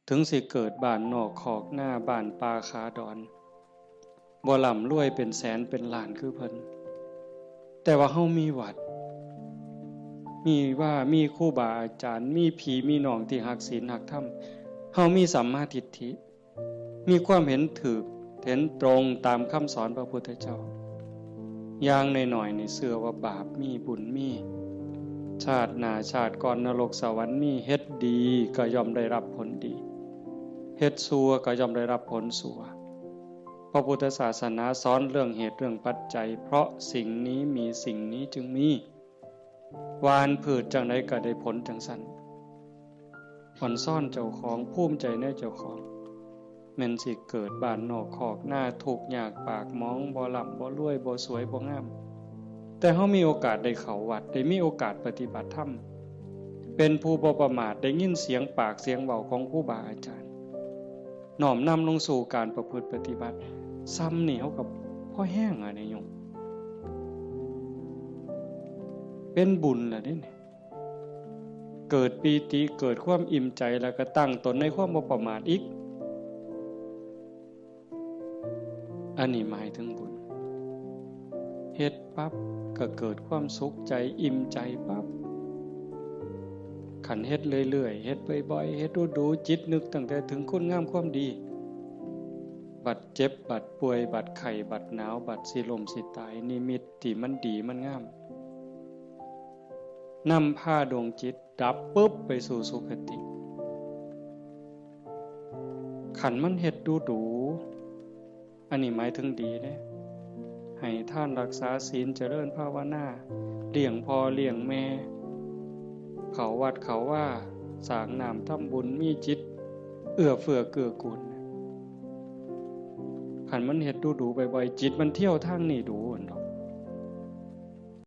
ເຖິງຊິເກີດບ້ານນອກຄອກນາ ບ້ານປ່າຂາດອນ ບໍ່ລ່ຳລວຍເປັນແສນເປັນລ້ານຄືເພິ່ນ ແຕ່ວ່າເຮົາມີວັດ ມີວາ ມີຄູບາອາຈານ ມີພີ່ມີນ້ອງທີ່ຮັກສິນຮັກທຳ ເຮົາມີສຳມາທິດຖິ ມີຄວາມເຫັນຖືກເຫັນຕົງຕາມຄຳສອນພະພຸດທະເຈົ້າ. ຢ່າງໜ້ອຍໆນີ້ເຊື່ອວ່າບາບມີ ບຸນມີ, ຊາດໜ້າຊາດກ່ອນນະລົກສະຫວັນມີ, ເຮັດດີກໍຍ່ອມໄດ້ຮັບຜົນດີ, ເຮັດຊົ່ວກໍຍ່ອມໄດ້ຮັບຜົນຊົ່ວ. ພະພຸດທະສາສະໜາສອນເລື່ອງເຫດເລື່ອງປັດໄຈ, ເພາະສິ່ງນີ້ມີ ສິ່ງນີ້ຈຶ່ງມີ. ຫວ່ານພືດຈັ່ງໃດກໍໄດ້ຜົນຈັ່ງຊັ້ນ. ອອນຊອນເຈົ້າຂອງ, ພູມໃຈໃນເຈົ້າຂອງ. ແມ່ນຊິເກີດບ້ານນອກຄອກນາ, ທຸກຍາກປາກໝອງ, ບໍ່ລ່ຳບໍ່ລວຍ, ບໍ່ສວຍບໍ່ງາມ, ແຕ່ເຮົາມີໂອກາດໄດ້ເຂົ້າວັດ, ໄດ້ມີໂອກາດປະຕິບັດທຳ, ເປັນຜູ້ບໍ່ປະໝາດ, ໄດ້ຍິນສຽງປາກສຽງເວົ້າຂອງຄູບາອາຈານ, ນ້ອມນຳລົງສູ່ການປະພຶດປະຕິບັດ, ຊ່ຳນີ້ເຮົາກໍພໍແຮງລະເດ້ໂຍມ. ເປັນບຸນລະເດ້ນີ້. ເກີດປີຕິ, ເກີດຄວາມອີ່ມໃຈ, ແລ້ວກໍຕັ້ງຕົນໃນຄວາມບໍ່ປະໝາດອີກ. ອັນນີ້ໝາຍເຖິງບຸນ. ເຮັດປັບກໍເກີດຄວາມສຸກໃຈ, ອີ່ມໃຈປັບ. ຄັນເຮັດເລື້ອຍໆ, ເຮັດບ່ອຍໆ, ເຮັດດູໆ, ຈິດນຶກຕັ້ງແຕ່ເຖິງຄຸນງາມຄວາມດີ, ບັດເຈັບ, ບັດປ່ວຍ, ບັດໄຂ້, ບັດໜາວ, ບັດຊິລົ້ມຊິຕາຍ, ນິມິດທີ່ມັນດີມັນງາມ ນຳພາດວງຈິດດັບປຶບໄປສູ່ສຸຄະຕິ. ຄັນມັນເຮັດດູໆ, ອັນນີ້ໝາຍເຖິງດີເດ້, ໃຫ້ທານ, ຮັກສາສິນ, ຈະເລີນພາວະນາ, ລ້ຽງພໍ່ລ້ຽງແມ່, ເຂົ້າວັດເຂົ້າວາ, ສາກນ້ຳທຳບຸນ, ມີຈິດເອື້ອເຟື້ອເກື້ອກູນ. ຄັນມັນເຮັດດູໆ ບ່ອຍໆ, ຈິດມັນທຽວທາງນີ້ດູຫັ້ນດອກ.